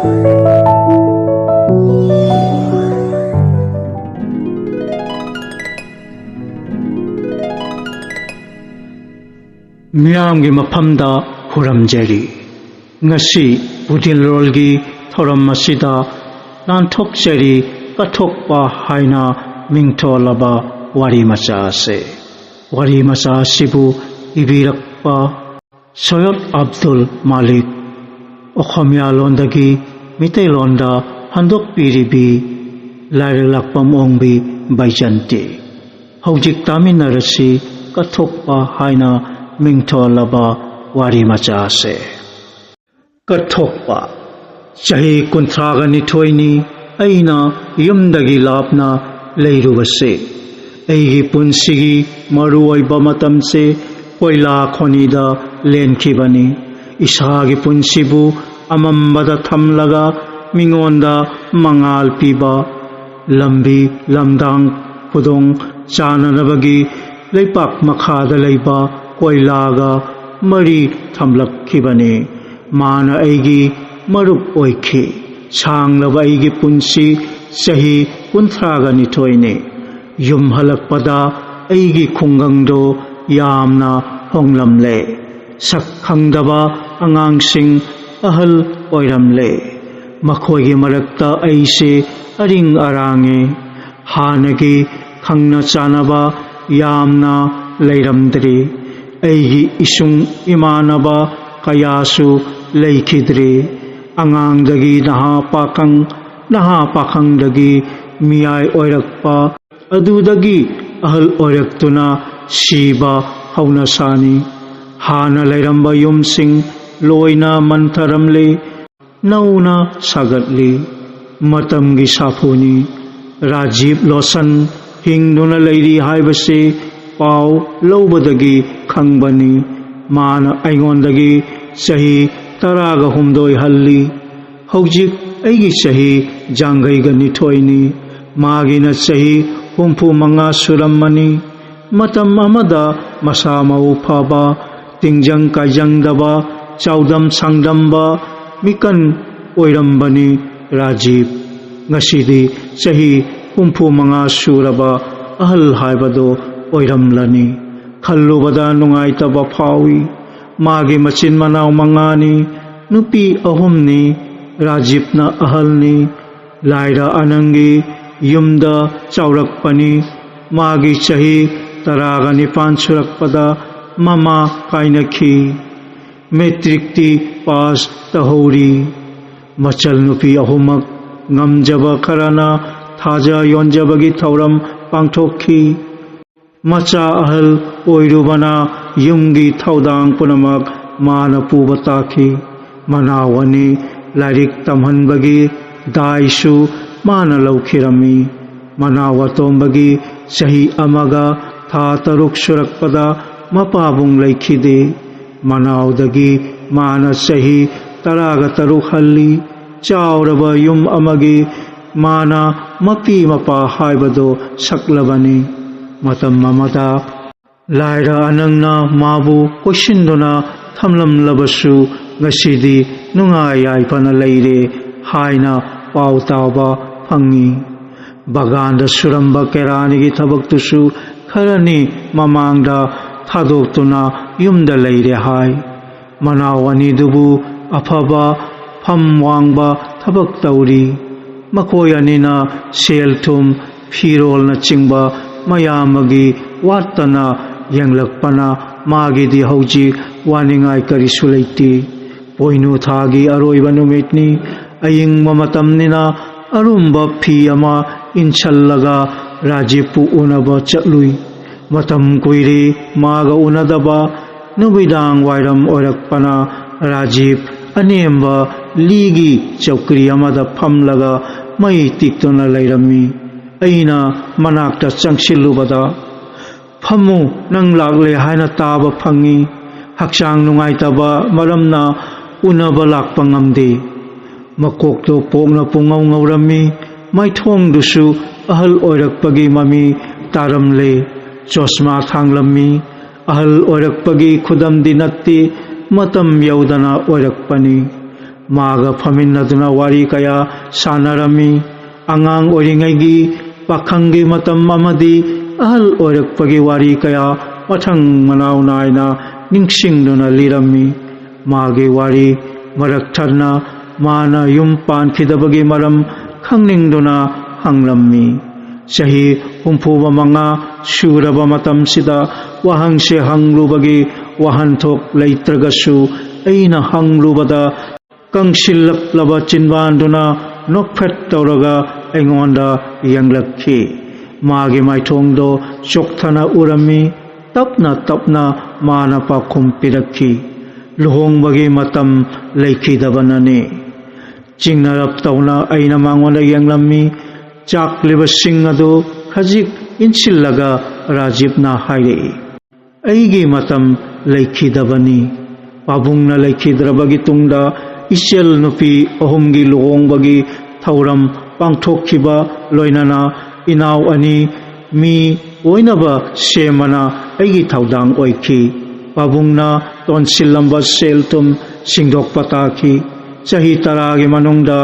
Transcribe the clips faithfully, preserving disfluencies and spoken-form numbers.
ꯃꯤꯌꯥꯝꯒꯤ ꯃꯐꯝꯗ ꯈꯨꯔꯝꯖꯔꯤ꯫ ꯉꯁꯤ ꯄꯨꯗꯤꯜꯔꯣꯜꯒꯤ ꯊꯧꯔꯝ ꯑꯁꯤꯗ ꯂꯥꯟꯊꯣꯛꯆꯔꯤ ꯀꯠꯊꯣꯛꯄ ꯍꯥꯏꯅ ꯃꯤꯡꯊꯣꯜꯂꯕ ꯋꯥꯔꯤ ꯃꯆꯥ ꯑꯁꯤ꯫ ꯋꯥꯔꯤ ꯃꯆꯥ ꯑꯁꯤꯕꯨ ꯏꯕꯤꯔꯛꯄ ꯁꯣꯌꯣꯗ ꯑꯕꯗꯨꯜ ꯃꯥꯂꯤꯛ, ꯑꯣꯈꯣꯃꯤꯌꯥ ꯂꯣꯟꯗꯒꯤ ꯃꯤꯇꯩꯂꯣꯟꯗ ꯍꯟꯗꯣꯛꯄꯤꯔꯤꯕꯤ ꯂꯥꯏꯔꯤꯛ ꯂꯥꯛꯄꯝ ꯑꯣꯡꯕꯤ ꯕꯩꯖꯟꯇꯤ꯫ ꯍꯧꯖꯤꯛ ꯇꯥꯃꯤꯟꯅꯔꯁꯤ ꯀꯠꯊꯣꯛꯄ ꯍꯥꯏꯅ ꯃꯤꯡꯊꯣꯜꯂꯕ ꯋꯥꯔꯤ ꯃꯆꯥ ꯑꯁꯦ꯫ ꯀꯠꯊꯣꯛꯄ꯫ ꯆꯍꯤ ꯀꯨꯟꯊ꯭ꯔꯥꯒ ꯅꯤꯊꯣꯏꯅꯤ ꯑꯩꯅ ꯌꯨꯝꯗꯒꯤ ꯂꯥꯞꯅ ꯂꯩꯔꯨꯕꯁꯦ꯫ ꯑꯩꯒꯤ ꯄꯨꯟꯁꯤꯒꯤ ꯃꯔꯨꯑꯣꯏꯕ ꯃꯇꯝꯁꯦ ꯀꯣꯏꯂꯥ ꯈꯣꯅꯤꯗ ꯂꯦꯟꯈꯤꯕꯅꯤ꯫ ꯏꯁꯥꯒꯤ ꯄꯨꯟꯁꯤꯕꯨ ꯑꯃꯝꯕꯗ ꯊꯝꯂꯒ ꯃꯤꯉꯣꯟꯗ ꯃꯉꯥꯜ ꯄꯤꯕ, ꯂꯝꯕꯤ ꯂꯝꯗꯥꯡ ꯈꯨꯗꯣꯡ ꯆꯥꯅꯅꯕꯒꯤ ꯂꯩꯄꯥꯛ ꯃꯈꯥꯗ ꯂꯩꯕ ꯀꯣꯏꯂꯥꯒ ꯃꯔꯤ ꯊꯝꯂꯛꯈꯤꯕꯅꯤ꯫ ꯃꯥꯅ ꯑꯩꯒꯤ ꯃꯔꯨꯞ ꯑꯣꯏꯈꯤ꯫ ꯁꯥꯡꯂꯕ ꯑꯩꯒꯤ ꯄꯨꯟꯁꯤ ꯆꯍꯤ ꯀꯨꯟꯊ꯭ꯔꯥꯒ ꯅꯤꯊꯣꯏꯅꯤ꯫ ꯌꯨꯝ ꯍꯜꯂꯛꯄꯗ ꯑꯩꯒꯤ ꯈꯨꯡꯒꯪꯗꯣ ꯌꯥꯝꯅ ꯍꯣꯡꯂꯝꯂꯦ꯫ ꯁꯛ ꯈꯪꯗꯕ ꯑꯉꯥꯡꯁꯤꯡ ꯑꯍꯜ ꯑꯣꯏꯔꯝꯂꯦ꯫ ꯃꯈꯣꯏꯒꯤ ꯃꯔꯛꯇ ꯑꯩꯁꯦ ꯑꯔꯤꯡ ꯑꯔꯥꯡꯉꯦ꯫ ꯍꯥꯟꯅꯒꯤ ꯈꯪꯅ ꯆꯥꯟꯅꯕ ꯌꯥꯝꯅ ꯂꯩꯔꯝꯗ꯭ꯔꯤ꯫ ꯑꯩꯒꯤ ꯏꯁꯨꯡ ꯏꯃꯥꯟꯅꯕ ꯀꯌꯥꯁꯨ ꯂꯩꯈꯤꯗ꯭ꯔꯤ꯫ ꯑꯉꯥꯡꯗꯒꯤ ꯅꯍꯥ ꯄꯥꯈꯪ, ꯅꯍꯥ ꯄꯥꯈꯪꯗꯒꯤ ꯃꯤꯌꯥꯏ ꯑꯣꯏꯔꯛꯄ, ꯑꯗꯨꯗꯒꯤ ꯑꯍꯜ ꯑꯣꯏꯔꯛꯇꯨꯅ ꯁꯤꯕ ꯍꯧꯅꯁꯥꯅꯤ꯫ ꯍꯥꯟꯅ ꯂꯩꯔꯝꯕ ꯌꯨꯝꯁꯤꯡ ꯂꯣꯏꯅ ꯃꯟꯊꯔꯝꯂꯦ꯫ ꯅꯧꯅ ꯁꯥꯒꯠꯂꯤ꯫ ꯃꯇꯝꯒꯤ ꯁꯥꯐꯨꯅꯤ꯫ ꯔꯥꯖꯤꯕ ꯂꯣꯁꯟ ꯍꯤꯡꯗꯨꯅ ꯂꯩꯔꯤ ꯍꯥꯏꯕꯁꯤ ꯄꯥꯎ ꯂꯧꯕꯗꯒꯤ ꯈꯪꯕꯅꯤ꯫ ꯃꯥꯅ ꯑꯩꯉꯣꯟꯗꯒꯤ ꯆꯍꯤ ꯇꯔꯥꯒ ꯍꯨꯝꯗꯣꯏ ꯍꯜꯂꯤ꯫ ꯍꯧꯖꯤꯛ ꯑꯩꯒꯤ ꯆꯍꯤ ꯌꯥꯡꯈꯩꯒ ꯅꯤꯊꯣꯏꯅꯤ꯫ ꯃꯥꯒꯤꯅ ꯆꯍꯤ ꯍꯨꯝꯐꯨ ꯃꯉꯥ ꯁꯨꯔꯝꯃꯅꯤ꯫ ꯃꯇꯝ ꯑꯃꯗ ꯃꯁꯥ ꯃꯎ ꯐꯕ, ꯇꯤꯡꯖꯪ ꯀꯥꯏꯖꯪꯗꯕ, ꯆꯥꯎꯗꯝ ꯁꯥꯡꯗꯝꯕ, ꯃꯤꯀꯟ ꯑꯣꯏꯔꯝꯕꯅꯤ ꯔꯥꯖꯤꯕ꯫ ꯉꯁꯤꯗꯤ ꯆꯍꯤ ꯍꯨꯝꯐꯨ ꯃꯉꯥ ꯁꯨꯔꯕ ꯑꯍꯜ ꯍꯥꯏꯕꯗꯨ ꯑꯣꯏꯔꯝꯂꯅꯤ꯫ ꯈꯜꯂꯨꯕꯗ ꯅꯨꯡꯉꯥꯏꯇꯕ ꯐꯥꯎꯏ꯫ ꯃꯥꯒꯤ ꯃꯆꯤꯟ ꯃꯅꯥꯎ ꯃꯉꯥꯅꯤ, ꯅꯨꯄꯤ ꯑꯍꯨꯝꯅꯤ꯫ ꯔꯥꯖꯤꯕꯅ ꯑꯍꯜꯅꯤ꯫ ꯂꯥꯏꯔ ꯑꯅꯪꯒꯤ ꯌꯨꯝꯗ ꯆꯥꯎꯔꯛꯄꯅꯤ꯫ ꯃꯥꯒꯤ ꯆꯍꯤ ꯇꯔꯥꯒ ꯅꯤꯄꯥꯟ ꯁꯨꯔꯛꯄꯗ ꯃꯃꯥ ꯀꯥꯏꯅꯈꯤ꯫ ꯃꯦꯇ꯭ꯔꯤꯛꯇꯤ ꯄꯥꯁ ꯇꯧꯍꯧꯔꯤ꯫ ꯃꯆꯜ ꯅꯨꯄꯤ ꯑꯍꯨꯝꯃꯛ ꯉꯝꯖꯕ ꯈꯔꯅ ꯊꯥꯖ ꯌꯣꯟꯖꯕꯒꯤ ꯊꯧꯔꯝ ꯄꯥꯡꯊꯣꯛꯈꯤ꯫ ꯃꯆꯥ ꯑꯍꯜ ꯑꯣꯏꯔꯨꯕꯅ ꯌꯨꯝꯒꯤ ꯊꯧꯗꯥꯡ ꯄꯨꯝꯅꯃꯛ ꯃꯥꯅ ꯄꯨꯕ ꯇꯥꯈꯤ꯫ ꯃꯅꯥꯎ ꯑꯅꯤ ꯂꯥꯏꯔꯤꯛ ꯇꯝꯍꯟꯕꯒꯤ ꯗꯥꯏꯁꯨ ꯃꯥꯅ ꯂꯧꯈꯤꯔꯝꯃꯤ꯫ ꯃꯅꯥꯎ ꯑꯇꯣꯝꯕꯒꯤ ꯆꯍꯤ ꯑꯃꯒ ꯊꯥ ꯇꯔꯨꯛ ꯁꯨꯔꯛꯄꯗ ꯃꯄꯥꯕꯨꯡ ꯂꯩꯈꯤꯗꯦ꯫ ꯃꯅꯥꯎꯗꯒꯤ ꯃꯥꯅ ꯆꯍꯤ ꯇꯔꯥꯒ ꯇꯔꯨꯛ ꯍꯜꯂꯤ꯫ ꯆꯥꯎꯔꯕ ꯌꯨꯝ ꯑꯃꯒꯤ ꯃꯥꯅ ꯃꯄꯤ ꯃꯄꯥ ꯍꯥꯏꯕꯗꯨ ꯁꯛꯂꯕꯅꯤ꯫ ꯃꯇꯝ ꯑꯃꯗ ꯂꯥꯏꯔ ꯑꯅꯪꯅ ꯃꯥꯕꯨ ꯀꯣꯏꯁꯤꯟꯗꯨꯅ ꯊꯝꯂꯝꯂꯕꯁꯨ, ꯉꯁꯤꯗꯤ ꯅꯨꯡꯉꯥꯏ ꯌꯥꯏꯐꯅ ꯂꯩꯔꯦ ꯍꯥꯏꯅ ꯄꯥꯎ ꯇꯥꯕ ꯐꯪꯉꯤ꯫ ꯕꯒꯥꯟꯗ ꯁꯨꯔꯝꯕ ꯀꯦꯔꯥꯅꯤꯒꯤ ꯊꯕꯛꯇꯨꯁꯨ ꯈꯔꯅꯤ ꯃꯃꯥꯡꯗ ꯊꯥꯗꯣꯛꯇꯨꯅ ꯌꯨꯝꯗ ꯂꯩꯔꯦ ꯍꯥꯏ꯫ ꯃꯅꯥꯎ ꯑꯅꯤꯗꯨꯕꯨ ꯑꯐꯕ ꯐꯝ ꯋꯥꯡꯕ ꯊꯕꯛ ꯇꯧꯔꯤ꯫ ꯃꯈꯣꯏ ꯑꯅꯤꯅ ꯁꯦꯜ ꯊꯨꯝ, ꯐꯤꯔꯣꯜꯅꯆꯤꯡꯕ ꯃꯌꯥꯝ ꯑꯃꯒꯤ ꯋꯥꯠꯇꯅ ꯌꯦꯡꯂꯛꯄꯅ ꯃꯥꯒꯤꯗꯤ ꯍꯧꯖꯤꯛ ꯋꯥꯅꯤꯡꯉꯥꯏ ꯀꯔꯤꯁꯨ ꯂꯩꯇꯦ꯫ ꯄꯣꯏꯅꯨ ꯊꯥꯒꯤ ꯑꯔꯣꯏꯕ ꯅꯨꯃꯤꯠꯅꯤ꯫ ꯑꯏꯪꯕ ꯃꯇꯝꯅꯤꯅ ꯑꯔꯨꯝꯕ ꯐꯤ ꯑꯃ ꯏꯟꯁꯜꯂꯒ ꯔꯥꯖꯤꯕꯄꯨ ꯎꯅꯕ ꯆꯠꯂꯨꯏ꯫ ꯃꯇꯝ ꯀꯨꯏꯔꯦ ꯃꯥꯒ ꯎꯅꯗꯕ꯫ ꯅꯨꯃꯤꯗꯥꯡ ꯋꯥꯏꯔꯝ ꯑꯣꯏꯔꯛꯄꯅ ꯔꯥꯖꯤꯕ ꯑꯅꯦꯝꯕ ꯂꯤꯒꯤ ꯆꯧꯀ꯭ꯔꯤ ꯑꯃꯗ ꯐꯝꯂꯒ ꯃꯩ ꯇꯤꯛꯇꯨꯅ ꯂꯩꯔꯝꯃꯤ꯫ ꯑꯩꯅ ꯃꯅꯥꯛꯇ ꯆꯪꯁꯤꯜꯂꯨꯕꯗ, "ꯐꯝꯃꯨ, ꯅꯪ ꯂꯥꯛꯂꯦ ꯍꯥꯏꯅ ꯇꯥꯕ ꯐꯪꯉꯤ꯫ ꯍꯛꯆꯥꯡ ꯅꯨꯡꯉꯥꯏꯇꯕ ꯃꯔꯝꯅ ꯎꯅꯕ ꯂꯥꯛꯄ ꯉꯝꯗꯦ꯫" ꯃꯀꯣꯛꯇꯣ ꯄꯣꯛꯅ ꯄꯨꯡꯉꯧ ꯉꯧꯔꯝꯃꯤ꯫ ꯃꯥꯏꯊꯣꯡꯗꯨꯁꯨ ꯑꯍꯜ ꯑꯣꯏꯔꯛꯄꯒꯤ ꯃꯃꯤ ꯇꯥꯔꯝꯂꯦ꯫ ꯆꯣꯁꯃꯥ ꯊꯥꯡꯂꯝꯃꯤ꯫ ꯑꯍꯜ ꯑꯣꯏꯔꯛꯄꯒꯤ ꯈꯨꯗꯝꯗꯤ ꯅꯠꯇꯦ, ꯃꯇꯝ ꯌꯧꯗꯅ ꯑꯣꯏꯔꯛꯄꯅꯤ꯫ ꯃꯥꯒ ꯐꯝꯃꯤꯟꯅꯗꯨꯅ ꯋꯥꯔꯤ ꯀꯌꯥ ꯁꯥꯟꯅꯔꯝꯃꯤ꯫ ꯑꯉꯥꯡ ꯑꯣꯏꯔꯤꯉꯩꯒꯤ, ꯄꯥꯈꯪꯒꯤ ꯃꯇꯝ ꯑꯃꯗꯤ ꯑꯍꯜ ꯑꯣꯏꯔꯛꯄꯒꯤ ꯋꯥꯔꯤ ꯀꯌꯥ ꯃꯊꯪ ꯃꯅꯥꯎ ꯅꯥꯏꯅ ꯅꯤꯡꯁꯤꯡꯗꯨꯅ ꯂꯤꯔꯝꯃꯤ꯫ ꯃꯥꯒꯤ ꯋꯥꯔꯤ ꯃꯔꯛ ꯊꯠꯅ ꯃꯥꯅ ꯌꯨꯝ ꯄꯥꯟꯈꯤꯗꯕꯒꯤ ꯃꯔꯝ ꯈꯪꯅꯤꯡꯗꯨꯅ ꯍꯪꯂꯝꯃꯤ꯫ ꯆꯍꯤ ꯍꯨꯝꯐꯨ ꯃꯉꯥ ꯁꯨꯔꯕ ꯃꯇꯝꯁꯤꯗ ꯋꯥꯍꯪꯁꯦ ꯍꯪꯂꯨꯕꯒꯤ ꯋꯥꯍꯟꯊꯣꯛ ꯂꯩꯇ꯭ꯔꯒꯁꯨ, ꯑꯩꯅ ꯍꯪꯂꯨꯕꯗ ꯀꯪꯁꯤꯜꯂꯛꯂꯕ ꯆꯤꯟꯕꯥꯟꯗꯨꯅ ꯅꯣꯛꯐꯦꯠ ꯇꯧꯔꯒ ꯑꯩꯉꯣꯟꯗ ꯌꯦꯡꯂꯛꯈꯤ꯫ ꯃꯥꯒꯤ ꯃꯥꯏꯊꯣꯡꯗꯣ ꯆꯣꯛꯊꯅ ꯎꯔꯝꯃꯤ꯫ ꯇꯞꯅ ꯇꯞꯅ ꯃꯥꯅ ꯄꯥꯎꯈꯨꯝ ꯄꯤꯔꯛꯈꯤ, "ꯂꯨꯍꯣꯡꯕꯒꯤ ꯃꯇꯝ ꯂꯩꯈꯤꯗꯕꯅꯅꯤ꯫" ꯆꯤꯡꯅꯔꯞ ꯇꯧꯅ ꯑꯩꯅ ꯃꯉꯣꯟꯗ ꯌꯦꯡꯂꯝꯃꯤ꯫ ꯆꯥꯛꯂꯤꯕꯁꯤꯡ ꯑꯗꯨ ꯈꯖꯤꯛ ꯏꯟꯁꯤꯜꯂꯒ ꯔꯥꯖꯤꯕꯅ ꯍꯥꯏꯔꯛꯏ, "ꯑꯩꯒꯤ ꯃꯇꯝ ꯂꯩꯈꯤꯗꯕꯅꯤ꯫" ꯄꯥꯕꯨꯡꯅ ꯂꯩꯈꯤꯗ꯭ꯔꯕꯒꯤ ꯇꯨꯡꯗ ꯏꯆꯜ ꯅꯨꯄꯤ ꯑꯍꯨꯝꯒꯤ ꯂꯨꯍꯣꯡꯕꯒꯤ ꯊꯧꯔꯝ ꯄꯥꯡꯊꯣꯛꯈꯤꯕ, ꯂꯣꯏꯅꯅ ꯏꯅꯥꯎ ꯑꯅꯤ ꯃꯤ ꯑꯣꯏꯅꯕ ꯁꯦꯝꯕꯅ ꯑꯩꯒꯤ ꯊꯧꯗꯥꯡ ꯑꯣꯏꯈꯤ꯫ ꯄꯥꯕꯨꯡꯅ ꯇꯣꯟꯁꯤꯜꯂꯝꯕ ꯁꯦꯜ ꯊꯨꯝ ꯁꯤꯡꯗꯣꯛꯄ ꯇꯥꯈꯤ꯫ ꯆꯍꯤ ꯇꯔꯥꯒꯤ ꯃꯅꯨꯡꯗ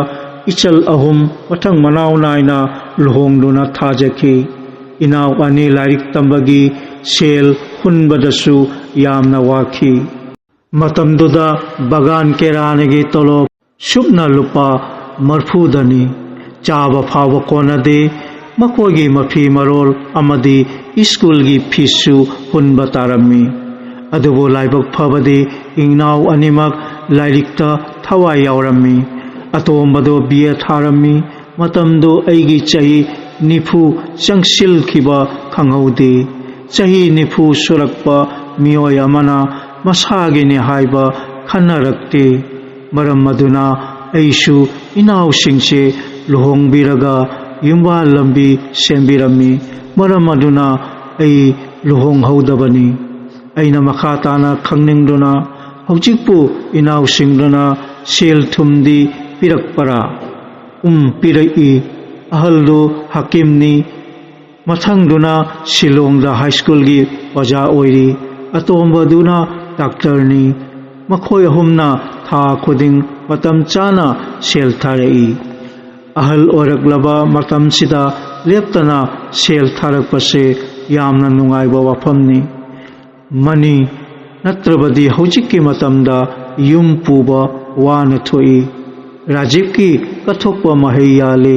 ꯏꯆꯜ ꯑꯍꯨꯝ ꯃꯊꯪ ꯃꯅꯥꯎ ꯅꯥꯏꯅ ꯂꯨꯍꯣꯡꯗꯨꯅ ꯊꯥꯖꯈꯤ꯫ ꯏꯅꯥꯎ ꯑꯅꯤ ꯂꯥꯏꯔꯤꯛ ꯇꯝꯕꯒꯤ ꯁꯦꯜ ꯍꯨꯟꯕꯗꯁꯨ ꯌꯥꯝꯅ ꯋꯥꯈꯤ꯫ ꯃꯇꯝꯗꯨꯗ ꯕꯒꯥꯟ ꯀꯦꯔꯥꯅꯤꯒꯤ ꯇꯣꯂꯣꯞ ꯁꯨꯞꯅ ꯂꯨꯄꯥ ꯃꯔꯐꯨꯗꯅꯤ꯫ ꯆꯥꯕ ꯐꯥꯎꯕ ꯀꯣꯟꯅꯗꯦ꯫ ꯃꯈꯣꯏꯒꯤ ꯃꯐꯤ ꯃꯔꯣꯜ ꯑꯃꯗꯤ ꯁ꯭ꯀꯨꯜꯒꯤ ꯐꯤꯁꯁꯨ ꯍꯨꯟꯕ ꯇꯥꯔꯝꯃꯤ꯫ ꯑꯗꯨꯕꯨ ꯂꯥꯏꯕꯛ ꯐꯕꯗꯤ ꯏꯅꯥꯎ ꯑꯅꯤꯃꯛ ꯂꯥꯏꯔꯤꯛꯇ ꯊꯋꯥꯏ ꯌꯥꯎꯔꯝꯃꯤ꯫ ꯑꯇꯣꯝꯕꯗꯣ ꯕꯤ ꯑꯦ ꯊꯥꯔꯝꯃꯤ꯫ ꯃꯇꯝꯗꯨ ꯑꯩꯒꯤ ꯆꯍꯤ ꯅꯤꯐꯨ ꯆꯪꯁꯤꯜꯈꯤꯕ ꯈꯪꯍꯧꯗꯦ꯫ ꯆꯍꯤ ꯅꯤꯐꯨ ꯁꯨꯔꯛꯄ ꯃꯤꯑꯣꯏ ꯑꯃꯅ ꯃꯁꯥꯒꯤꯅꯤ ꯍꯥꯏꯕ ꯈꯟꯅꯔꯛꯇꯦ꯫ ꯃꯔꯝ ꯑꯗꯨꯅ ꯑꯩꯁꯨ ꯏꯅꯥꯎꯁꯤꯡꯁꯦ ꯂꯨꯍꯣꯡꯕꯤꯔꯒ ꯌꯨꯝꯕꯥꯜ ꯂꯝꯕꯤ ꯁꯦꯝꯕꯤꯔꯝꯃꯤ꯫ ꯃꯔꯝ ꯑꯗꯨꯅ ꯑꯩ ꯂꯨꯍꯣꯡꯍꯧꯗꯕꯅꯤ꯫ ꯑꯩꯅ ꯃꯈꯥ ꯇꯥꯅ ꯈꯪꯅꯤꯡꯗꯨꯅ, "ꯍꯧꯖꯤꯛꯄꯨ ꯏꯅꯥꯎꯁꯤꯡꯗꯨꯅ ꯁꯦꯜ ꯊꯨꯝꯗꯤ ꯄꯤꯔꯛꯄꯔꯥ?" "ꯎꯝ, ꯄꯤꯔꯛꯏ꯫ ꯑꯍꯜꯗꯨ ꯍꯥꯀꯤꯝꯅꯤ, ꯃꯊꯪꯗꯨꯅ ꯁꯤꯂꯣꯡꯗ ꯍꯥꯏ ꯁ꯭ꯀꯨꯜꯒꯤ ꯑꯣꯖꯥ ꯑꯣꯏꯔꯤ, ꯑꯇꯣꯝꯕꯗꯨꯅ ꯗꯥꯛꯇꯔꯅꯤ, ꯃꯈꯣꯏ ꯑꯍꯨꯝꯅ ꯊꯥ ꯈꯨꯗꯤꯡ ꯃꯇꯝ ꯆꯥꯅ ꯁꯦꯜ ꯊꯥꯔꯛꯏ꯫ ꯑꯍꯜ ꯑꯣꯏꯔꯛꯂꯕ ꯃꯇꯝꯁꯤꯗ ꯂꯦꯞꯇꯅ ꯁꯦꯜ ꯊꯥꯔꯛꯄꯁꯦ ꯌꯥꯝꯅ ꯅꯨꯡꯉꯥꯏꯕ ꯋꯥꯐꯝꯅꯤ꯫ ꯃꯅꯤ ꯅꯠꯇ꯭ꯔꯕꯗꯤ ꯍꯧꯖꯤꯛꯀꯤ ꯃꯇꯝꯗ ꯌꯨꯝ ꯄꯨꯕ ꯋꯥꯅ ꯊꯣꯛꯏ꯫ ꯔꯥꯖꯤꯕꯀꯤ ꯀꯠꯊꯣꯛꯄ ꯃꯍꯩ ꯌꯥꯜꯂꯦ꯫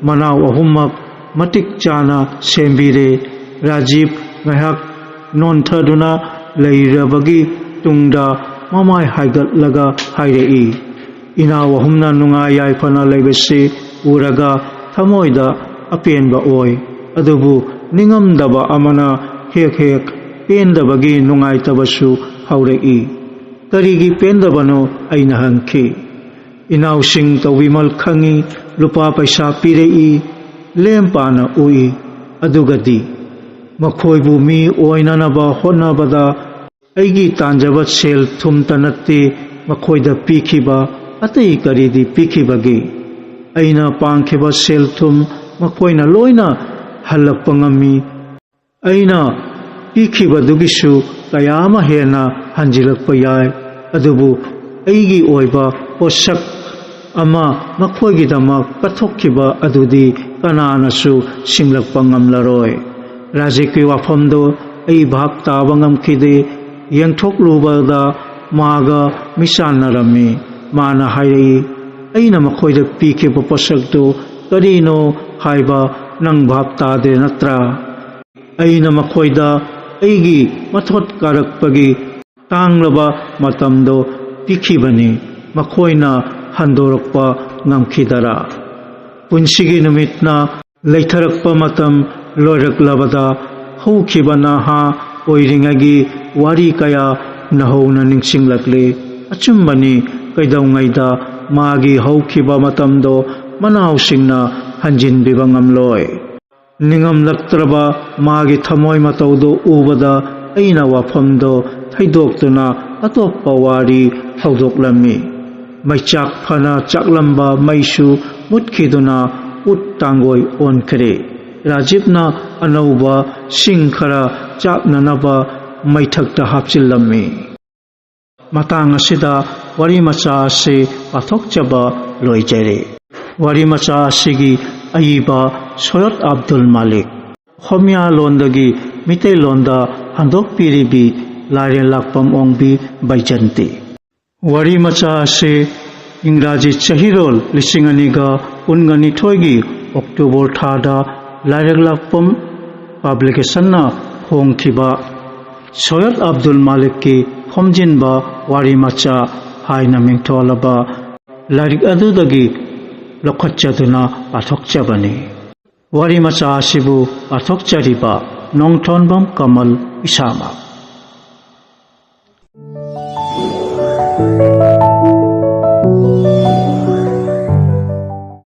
ꯃꯅꯥꯎ ꯑꯍꯨꯝꯃꯛ ꯃꯇꯤꯛ ꯆꯥꯅ ꯁꯦꯝꯕꯤꯔꯦ꯫ ꯔꯥꯖꯤꯕ ꯉꯥꯏꯍꯥꯛ ꯅꯣꯟꯊꯗꯨꯅ ꯂꯩꯔꯕꯒꯤ ꯇꯨꯡꯗ ꯃꯃꯥꯏ ꯍꯥꯏꯒꯠꯂꯒ ꯍꯥꯏꯔꯛꯏ, "ꯏꯅꯥꯎ ꯑꯍꯨꯝꯅ ꯅꯨꯡꯉꯥꯏ ꯌꯥꯏꯐꯅ ꯂꯩꯕꯁꯤ ꯎꯔꯒ ꯊꯃꯣꯏꯗ ꯑꯄꯦꯟꯕ ꯑꯣꯏ꯫ ꯑꯗꯨꯕꯨ ꯅꯤꯡꯉꯝꯗꯕ ꯑꯃꯅ ꯍꯦꯛ ꯍꯦꯛ ꯄꯦꯟꯗꯕꯒꯤ ꯅꯨꯡꯉꯥꯏꯇꯕꯁꯨ ꯐꯥꯎꯔꯛꯏ꯫ ꯀꯔꯤꯒꯤ ꯄꯦꯟꯗꯕꯅꯣ?" ꯑꯩꯅ ꯍꯪꯈꯤ꯫ "ꯏꯅꯥꯎꯁꯤꯡ ꯇꯧꯕꯤꯃꯜ ꯈꯪꯏ, ꯂꯨꯄꯥ ꯄꯩꯁꯥ ꯄꯤꯔꯛꯏ, ꯂꯦꯝ ꯄꯥꯅ ꯎꯏ꯫ ꯑꯗꯨꯒꯗꯤ ꯃꯈꯣꯏꯕꯨ ꯃꯤ ꯑꯣꯏꯅꯅꯕ ꯍꯣꯠꯅꯕꯗ ꯑꯩꯒꯤ ꯇꯥꯟꯖꯕ ꯁꯦꯜ ꯊꯨꯝꯇ ꯅꯠꯇꯦ ꯃꯈꯣꯏꯗ ꯄꯤꯈꯤꯕ, ꯑꯇꯩ ꯀꯔꯤꯗꯤ ꯄꯤꯈꯤꯕꯒꯦ? ꯑꯩꯅ ꯄꯥꯡꯈꯤꯕ ꯁꯦꯜ ꯊꯨꯝ ꯃꯈꯣꯏꯅ ꯂꯣꯏꯅ ꯍꯜꯂꯛꯄ ꯉꯝꯃꯤ꯫ ꯑꯩꯅ ꯄꯤꯈꯤꯕꯗꯨꯒꯤꯁꯨ ꯀꯌꯥ ꯑꯃ ꯍꯦꯟꯅ ꯍꯟꯖꯤꯜꯂꯛꯄ ꯌꯥꯏ, ꯑꯗꯨꯕꯨ ꯑꯩꯒꯤ ꯑꯣꯏꯕ ꯄꯣꯠꯁꯛ ꯑꯃ ꯃꯈꯣꯏꯒꯤꯗꯃꯛ ꯀꯠꯊꯣꯛꯈꯤꯕ ꯑꯗꯨꯗꯤ ꯀꯅꯥꯅꯁꯨ ꯁꯤꯡꯂꯛꯄ ꯉꯝꯂꯔꯣꯏ꯫" ꯔꯥꯖꯤꯕꯀꯤ ꯋꯥꯐꯝꯗꯨ ꯑꯩ ꯚꯥꯞ ꯇꯥꯕ ꯉꯝꯈꯤꯗꯦ꯫ ꯌꯦꯡꯊꯣꯛꯂꯨꯕꯗ ꯃꯥꯒ ꯃꯤꯆꯥꯟꯅꯔꯝꯃꯤ꯫ ꯃꯥꯅ ꯍꯥꯏꯔꯛꯏ, "ꯑꯩꯅ ꯃꯈꯣꯏꯗ ꯄꯤꯈꯤꯕ ꯄꯣꯠꯁꯛꯇꯨ ꯀꯔꯤꯅꯣ ꯍꯥꯏꯕ ꯅꯪ ꯚꯥꯞ ꯇꯥꯗꯦ ꯅꯠꯇ꯭ꯔꯥ? ꯑꯩꯅ ꯃꯈꯣꯏꯗ ꯑꯩꯒꯤ ꯃꯊꯣꯠ ꯀꯥꯔꯛꯄꯒꯤ ꯇꯥꯡꯂꯕ ꯃꯇꯝꯗꯣ ꯄꯤꯈꯤꯕꯅꯤ, ꯃꯈꯣꯏꯅ ꯍꯟꯗꯣꯔꯛꯄ ꯉꯝꯈꯤꯗꯔꯥ?" ꯄꯨꯟꯁꯤꯒꯤ ꯅꯨꯃꯤꯠꯅ ꯂꯩꯊꯔꯛꯄ ꯃꯇꯝ ꯂꯣꯏꯔꯛꯂꯕꯗ ꯍꯧꯈꯤꯕ ꯅꯍꯥ ꯑꯣꯏꯔꯤꯉꯩꯒꯤ ꯋꯥꯔꯤ ꯀꯌꯥ ꯅꯧꯍꯧꯅ ꯅꯤꯡꯁꯤꯡꯂꯛꯂꯤ꯫ ꯑꯆꯨꯝꯕꯅꯤ, ꯀꯩꯗꯧꯉꯩꯗ ꯃꯥꯒꯤ ꯍꯧꯈꯤꯕ ꯃꯇꯝꯗꯣ ꯃꯅꯥꯎꯁꯤꯡꯅ ꯍꯟꯖꯤꯟꯕꯤꯕ ꯉꯝꯂꯣꯏ꯫ ꯅꯤꯡꯉꯝꯂꯛꯇ꯭ꯔꯕ ꯃꯥꯒꯤ ꯊꯃꯣꯏ ꯃꯇꯧꯗꯨ ꯎꯕꯗ ꯑꯩꯅ ꯋꯥꯐꯝꯗꯣ ꯊꯩꯗꯣꯛꯇꯨꯅ ꯑꯇꯣꯞꯄ ꯋꯥꯔꯤ ꯍꯧꯗꯣꯛꯂꯝꯃꯤ꯫ ꯃꯩꯆꯥꯛ ꯐꯅ ꯆꯥꯛꯂꯝꯕ ꯃꯩꯁꯨ ꯃꯨꯠꯈꯤꯗꯨꯅ ꯎꯠ ꯇꯥꯡꯒꯣꯏ ꯑꯣꯟꯈ꯭ꯔꯦ꯫ ꯔꯥꯖꯤꯕꯅ ꯑꯅꯧꯕ ꯁꯤꯡ ꯈꯔ ꯆꯥꯛꯅꯅꯕ ꯃꯩꯊꯛꯇ ꯍꯥꯞꯆꯤꯜꯂꯝꯃꯤ꯫ ꯃꯇꯥꯡ ꯑꯁꯤꯗ ꯋꯥꯔꯤ ꯃꯆꯥ ꯑꯁꯤ ꯄꯥꯊꯣꯛꯆꯕ ꯂꯣꯏꯖꯔꯦ꯫ ꯋꯥꯔꯤ ꯃꯆꯥ ꯑꯁꯤꯒꯤ ꯑꯏꯕ ꯁꯣꯌꯠ ꯑꯕꯗꯨꯜ ꯃꯥꯂꯤꯛ, ꯑꯣꯍꯃꯤꯌꯥ ꯂꯣꯟꯗꯒꯤ ꯃꯤꯇꯩꯂꯣꯟꯗ ꯍꯟꯗꯣꯛꯄꯤꯔꯤꯕꯤ ꯂꯥꯏꯔꯦꯟ ꯂꯥꯛꯄꯝ ꯑꯣꯡꯕꯤ ꯕꯩꯖꯟꯇꯤ꯫ ꯋꯥꯔꯤ ꯃꯆꯥ ꯑꯁꯤ ꯏꯪꯒ꯭ꯔꯥꯖꯤ ꯆꯍꯤꯔꯣꯜ ꯂꯤꯁꯤꯡ ꯑꯅꯤꯒ ꯀꯨꯟꯒ ꯅꯤꯊꯣꯏꯒꯤ ꯑꯣꯛꯇꯣꯕꯔ ꯊꯥꯗ ꯂꯥꯏꯔꯦꯟ ꯂꯥꯛꯄꯝ ꯄꯕ꯭ꯂꯤꯀꯦꯁꯟꯅ ꯐꯣꯡꯈꯤꯕ ꯁꯣꯌꯠ ꯑꯕꯗꯨꯜ ꯃꯥꯂꯤꯛꯀꯤ ꯐꯣꯝꯖꯤꯟꯕ ꯋꯥꯔꯤ ꯃꯆꯥ ꯍꯥꯏꯅ ꯃꯤꯡꯊꯣꯜꯂꯕ ꯂꯥꯏꯔꯤꯛ ꯑꯗꯨꯗꯒꯤ ꯂꯧꯈꯠꯆꯗꯨꯅ ꯄꯥꯊꯣꯛꯆꯕꯅꯤ꯫ ꯋꯥꯔꯤ ꯃꯆꯥ ꯑꯁꯤꯕꯨ ꯄꯥꯊꯣꯛꯆꯔꯤꯕ ꯅꯣꯡꯊꯣꯟꯕꯝ ꯀꯃꯜ ꯏꯁꯥꯃꯛ꯫